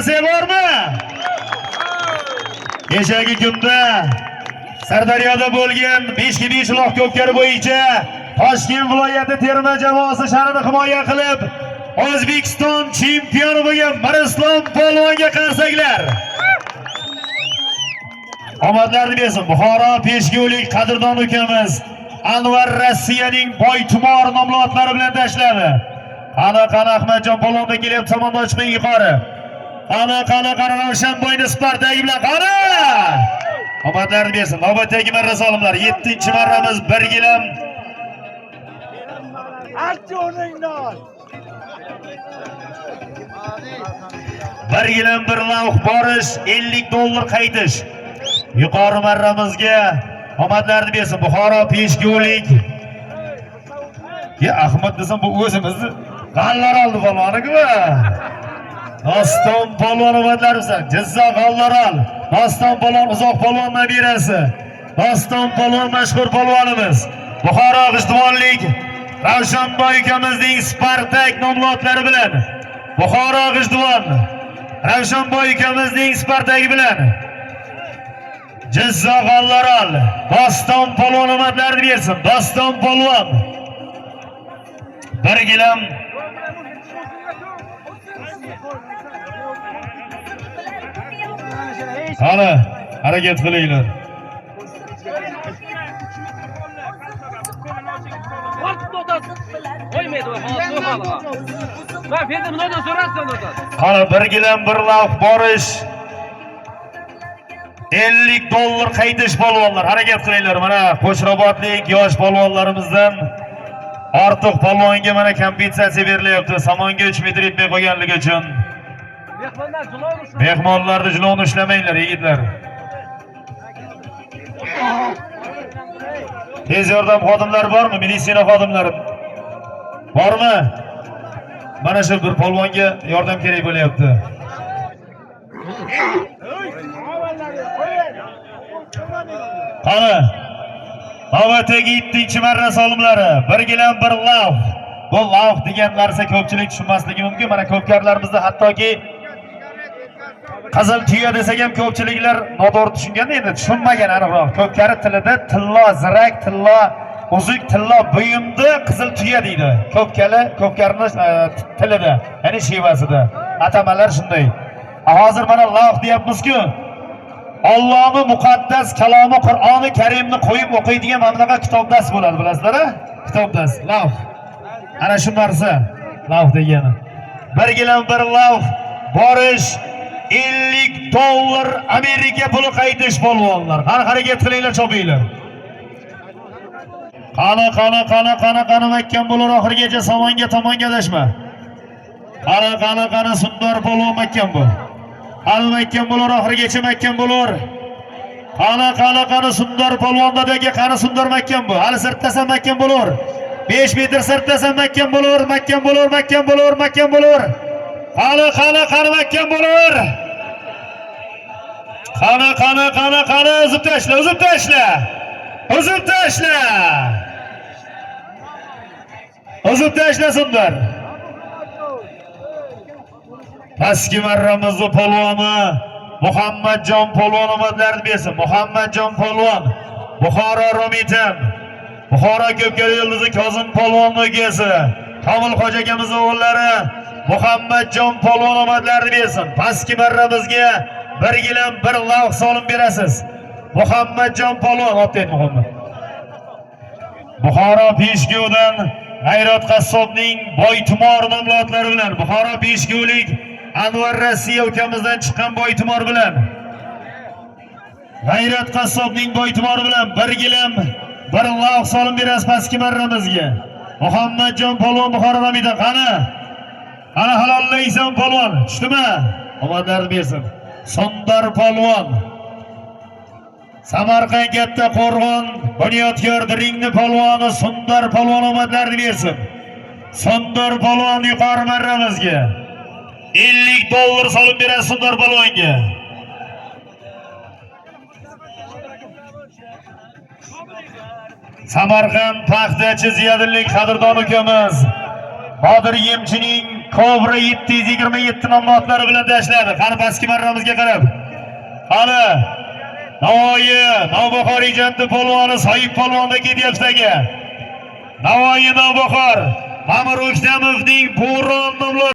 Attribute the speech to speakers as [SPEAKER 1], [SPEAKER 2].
[SPEAKER 1] Qarsak bormi? Kechagi kunda Sirdaryoda bo'lgan 5 ga 5 uloq ko'pkari bo'yicha Toshkent viloyati terma jamoasi sha'nini himoya qilib, O'zbekiston chempioni bo'lgan Mirislom polvonga qarsaklar. Omadlarni bersin. Buxoro peshgo'lik qadrdon ukamiz Anvar Rossiyaning Boytumor nomli otlari bilan tashladi. Qani, qani, Ahmadjon polvonda kelyapti, tomondan chiqing yuqori. Qani, qani, qani, Ravshanboyni Spartagi bilan, qani! Omadlarni bersin. Navbatdagi marra solimlar. 7-marramiz, bir gilam
[SPEAKER 2] Aç o'rningdan.
[SPEAKER 1] Bir gilam bir lavh borish, 50 dollar qaytish. Yuqori marramizga omadlarni bersin. Buxoro peshgo'lik. Ya Ahmad desam, bu o'zimizni G'allar oldi polvoni-ku. Doston polvon, omadlar bersin. Jizzax G'allarol. Doston polvon, uzoq polvon nabirasi. Doston polvon mashhur polvonimiz. Buxoro g'ijduvonlik Ravshanboy ukamizning Spartak nomli otlari bilan. Buxoro g'ijduvon Ravshanboy ukamizning Spartagi bilan. Jizzax G'allarol. Doston polvon, omadlarni bersin. Doston polvon. Bir gilam. Qani, harakat qilinglar.
[SPEAKER 3] Qo'ymaydi u hozir. Ben Fethi bundan so'rarsan o'tadi.
[SPEAKER 1] Qani, bir gilam bir lavh borish, 50 dollar qaytish, polvonlar, harakat qilinglar. Mana Qo'shrabotlik yosh polvonlarimizdan Ortiq polvonga mana kompensatsiya berilyapti. Samonga 3 metr yetmay qolganligi uchun.
[SPEAKER 3] Mehmonlar jilovni ushlab.
[SPEAKER 1] Mehmonlarni jilovni ushlamanglar, yigitlar. Tez yordam xodimlari bormi? Meditsina xodimlari bormi? Mana shu bir polvonga yordam kerak bo'lyapti. Qani. Navbatdagi 7-marra solimlari. Bir gilam bir lavh. Bu lavh degan narsa ko'pchilik tushunmasligi mumkin. Mana ko'pkarlarimizda hattoki qizil tuya desak ham ko'pchiliklar noto'g'ri tushungan, endi tushunmagan aniqroq. Ko'pkari tilida tillo zirak, tillo uzuk, tillo buyumni qizil tuya deydi. Ko'pkali, ko'pkarini tilida, ya'ni shevasida. Atamalar shunday. Hozir mana lavh deyapmiz-ku. Allohning muqaddas kalomi Qur'oni Karimni qo'yib o'qiydigan mana bunaqa kitobdas bo'ladi, bilasizlar-a? Kitobdas, lavh. Ana shu narsa lavh degani. Bir gilam bir lavh borish, 50 dollar Amerika puli qaytish, polvonlar. Qani, harakat qilinglar, chopinglar. Qani, qani, qani, qani, qani, mahkam bo'lar oxirigacha, somonga tomonga adashma. Qani, qani, qani, Sundar polvon, mahkam bo'l. Qani, mahkam bo'lar oxirigacha, mahkam bo'lar. Qani, qani, qani, Sundar polvon dadaga, qani Sundar, mahkam bo'l. Hali sirtdasan, mahkam bo'lar. 5 metr sirtdasan, mahkam bo'lar, mahkam bo'lar, mahkam bo'lar, mahkam bo'lar. Qani, qani, qani, mahkam bo'lar. Qani, qani, qani, qani, uzib tashla, uzib tashla. Uzib tashla. Uzib tashla, Sundar. Pastki marramizni polvoni Muhammadjon polvon, omadlarni bersin. Muhammadjon polvon Buxoro Romitan. Buxoro ko'pkari yulduzi Kozim polvon ukasi. Komil hoji akamiz o'g'illari Muhammadjon polvon, omadlarni bersin. Pastki marramizga bir gilam bir lavh solib berasiz. Muhammadjon polvon, otdaydi Muhammad. Buxoro Peshgovdan G'ayrat qassobning Boytumor nomli otlari bilan, Buxoro Peshgovlik Anvar Rossiya ukamizdan chiqqan Boytumor bilan, G'ayrat qassobning Boytumori bilan bir gilam bir lavh solib berasiz pastki marramizga. Muhammadjon polvon Buxoro Ramida, qani? Qani, halollaysan polvon, tushdimi? Omadlarni bersin. Sondar polvon Samarqand katta qo'rg'on bunyodkor ringni polvoni Sundar polvon, omadlarni bersin. Sundar polvon yuqori marramizga 50 dollar solib berasiz Sundar polvonga. Samarqand paxtachi Ziyodinlik qadrdon ukamiz Bodir Yemchining Kobra 727 nomli otlari bilan tashladi. Qani, pastki marramizga qarab. Qani, Navoiy, Navbahor ijandi polvoni Soyib polvonda ketyapti aka. Navoiy, Navbahor, Ma'mur O'ktamovning Bo'ron nomli